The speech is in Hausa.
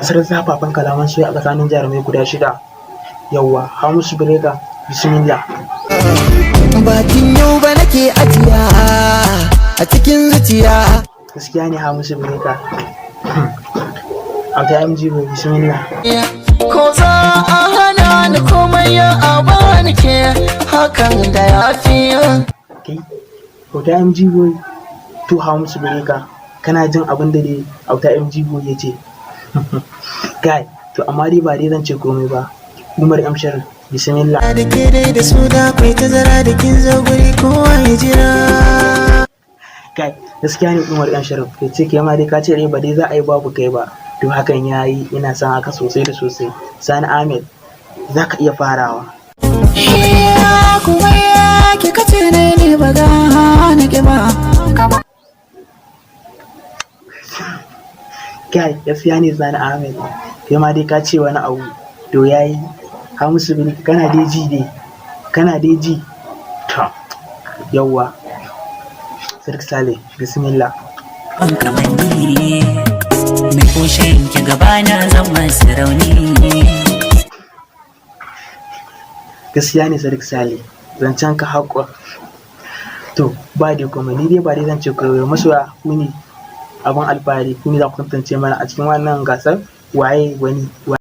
Gasar zafafan kalaman soyayya a tsakanin jarumai guda shida. Yawwa, Hamisu Breaker, bismillah. Bakin yau ba nake ajiya a cikin zuciya. Gaskiya ne, Hamisu Breaker. Auta MG Boy, bismillah. Ko za a hana ni komai, ya a bani ke, hakan da ya fi. Kai, Auta MG Boy to Hamisu Breaker, kana jin abin da dai Auta MG Boy ya ce. Kai, to amma dai ba dai zan ce komai ba. Umar M Sharif, bismillah. Da ke dai da su da kwai tazara, da kin zo guri kowa ya jira. Kai, gaskiya ne, Umar M Sharif ya ce kai ma dai ka ce dai ba dai za a yi babu kai ba. To hakan ya yi, ina son haka sosai da sosai. Sani Ahmed, za ka iya farawa. Ya kuma ya ki kace ne ne ba ga na ki ba. Kai, gaskiya ne, Sani Ahmed, kai ma dai ka ce wani abu. To yayi. Hamisu Breaker, kana dai ji dai, kana dai ji. To yawwa, Sadiq Saleh, bismillah. Ban kamanni mai kushen ki gabana zan masu rauni. Gaskiya ne, Sadiq Saleh, zancen ka haƙo. To ba dai kuma ni dai ba dai zan ce kawai. Masoya, ku ne abin alfahari, ku ne za ku tantance mana a cikin wannan gasar waye wani waye.